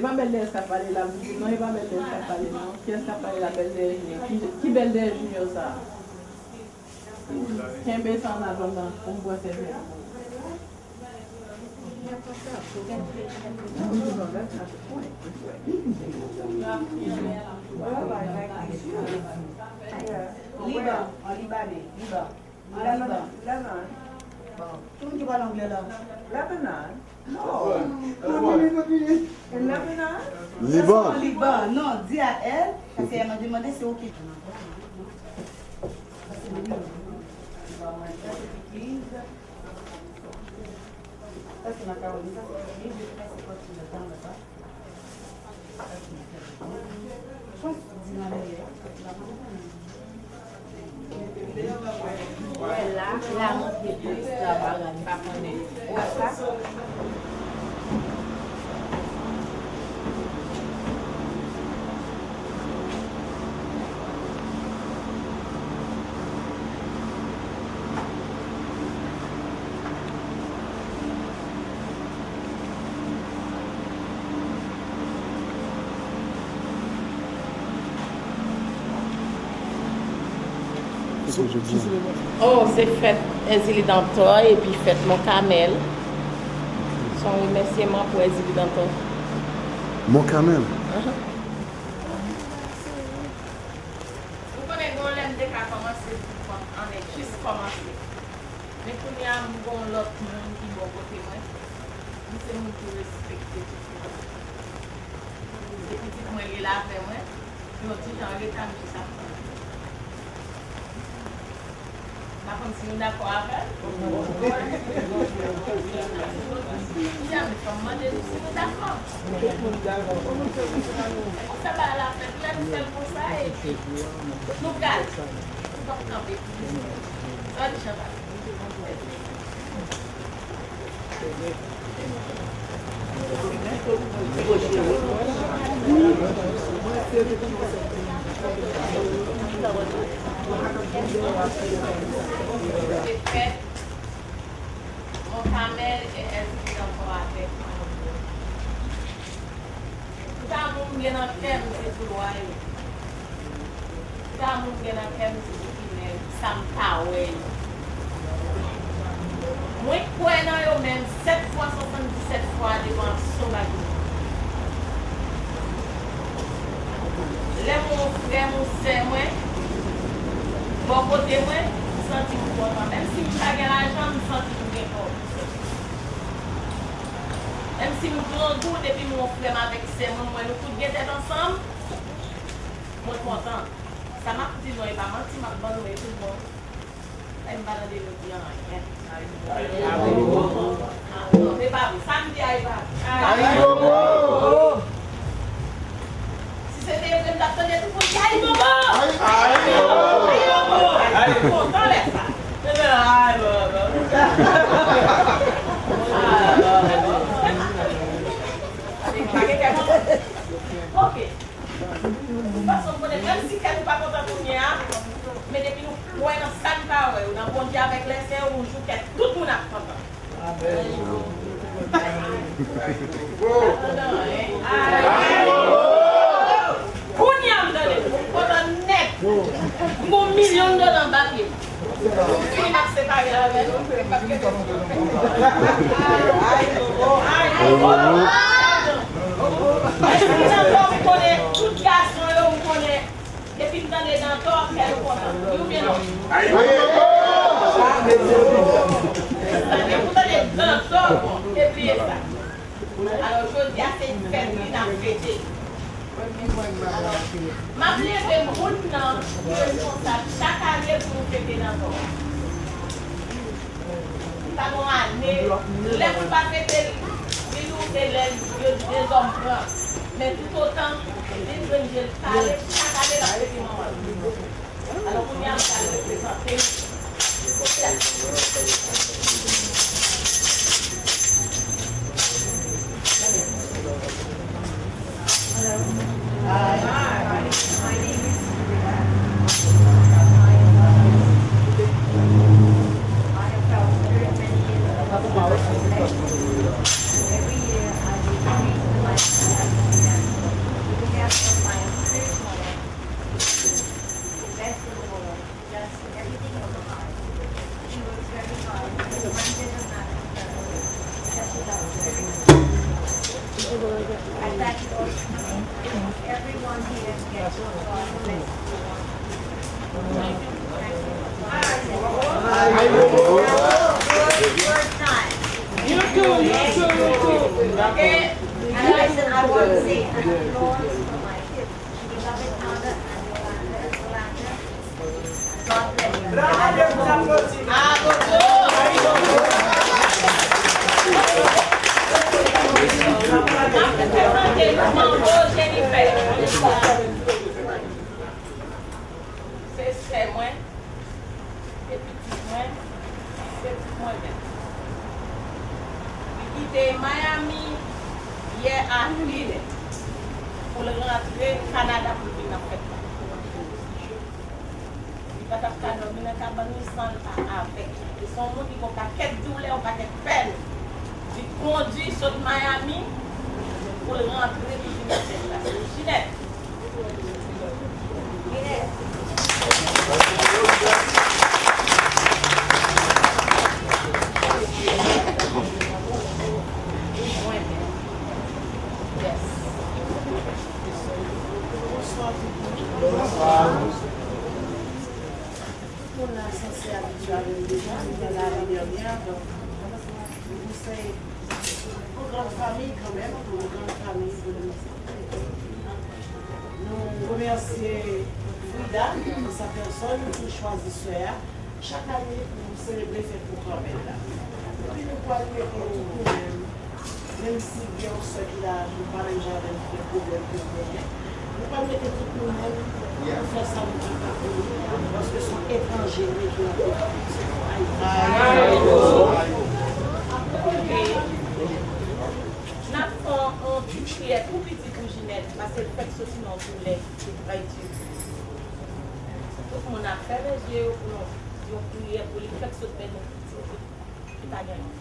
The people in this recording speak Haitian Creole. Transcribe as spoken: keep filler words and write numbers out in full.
E pa Bèldèyès k ap pale la, m di non, e pa Bèldèyès k ap pale non. Kiyès k ap pale la? Bèldèyès Junior. Ki, ki Bèldèyès Junior sa a? Kenbe sa an atandan pou m pran sèvyèt. Liban, an libanè, Liban. Lebanon. Lebanon. Bon. Ki moun ki pale anglè la? Lebanon. No. Lebanon. Liban. Liban. Non, di a L, paske L mande, mande, se oke. Sa se makawoni, sa se Oh, se fèt Èzili Dantò epi fèt Mon Kamèl. Se yon remèsyeman pou Èzili Dantò. Mon Kamèl? Ahan. Ou konnen gen yon lè m te ka kòmanse pou kont an, men jis kòmanse. Men kounye a, m gen yon lòt moun ki bò kote mwen. M se moun ki respekte tout moun. Se pitit mwen li ye l avè mwen. Yon ti jan reta, m jis ap tann. M pa konn si nou dakò avè l. Kounya, men fò m mande nou si nou dakò. Tout moun dakò. Konsa bagay la fèt, lè nou fè l konsa, epi nou gade. Nou p ap kanpe. Sa di Chantal. Mon Kamèl e Èzili Dantò avèk mwen. Tout amou m gen nan kè m se pou lwa yo. Tout amou m gen nan kè m se pou Kinèl, sa m pa wè yo. Mwen kwè nan yo menm sèt fwa swasanndisèt fwa devan aksyon bagay. Lè m wè yon frè m, yon sè mwen, bò kote mwen, m santi m kontan. Menm si m pa gen lajan, m santi m gen kòb. Menm si m grangou, depi m wè yon frè m avèk sè mwen, m wè nou tout gen tèt ansanm, mwen kontan. Sa m ap di nou, e pa manti m ap ban nou, e tout bon. E m pa tande nou di anyen. Ah, non, se pa vre. Sa m di a, e pa vre. Si se te vre, m t ap tande tout moun di, "Ayibobo!" Ayibobo! Ayibobo! Kontan lè sa. Ok. Fason m konnen, menm si kè nou pa kontan kounye a, men depi nou kwè nan sa n pa wè yo, nan Bondye avèk lèsen yo, yon jou kè tout moun ap kontan. Kounye a m tande m kontan nèt. M gon milyon dola anba pye m. Fini m ap separe avè nou, m p ap kenbe nou. Tout gason yo, m konnen. Depi m tande Dantò, kè yo kontan. Wi oubyen non? Depi m tande Dantò, bon, te bliye sa. Alò, jodi a se fèt li n ap fete. M ap leve moun nan responsab chak ane pou nou fete Dantò. Li pa gon ane, lè moun pa fete l, li di w se lè yo di dezòm pran. Men toutotan li jwenn je l kale, chak ane l ap fete manman l. Alò, kounye a, m pral reprezante l. I thank you all for coming. Everyone here gets your blessing. Your time. You too, you too, you too. Okay? And listen, I want to say an applause for my kids, beloved mother and Yolanda, Yolanda. God bless you. Se sè mwen, se pitit mwen, se pitit mwen menm. Li kite Miami yè a minè pou l rantre Kanada pou l vin nan fèt la. Li pa t ap ka dòmi nan kabann li san l pa avèk li. Li se yon moun ki gen yon pakèt doulè, yon pakèt pèn. Li kondui sot Miami pou l rantre pou vin nan fèt la. Jinèt. Yes. Bonswa tout moun. Bonswa. Tout moun la sanse abitye avè m deja, m te la ane dènyè, donk, nou se yon grann fanmi kanmenm, yon grann fanmi. Nou remèsye Frida, pou sa pèsòn ki chwazi sè a, chak ane pou selebre fèt pou granmèt la. Epi nou pral mete tout nou menm, menm si gen yon sè ki la, nou pa menm jan avè l, ki gen pwoblèm ke l genyen, nou pral mete tout nou menm pou fè sa nou kapab pou li, paske se yon etranje li ye ki rantre nan peyi. N ap fè yon ti priyè tou piti pou Jinèt, paske l fèk soti nan yon doulè. Bay Dye. Tout moun ap fèmen je yo pou nou di yon priyè pou li fèk sot men nou piti ki pa gen non.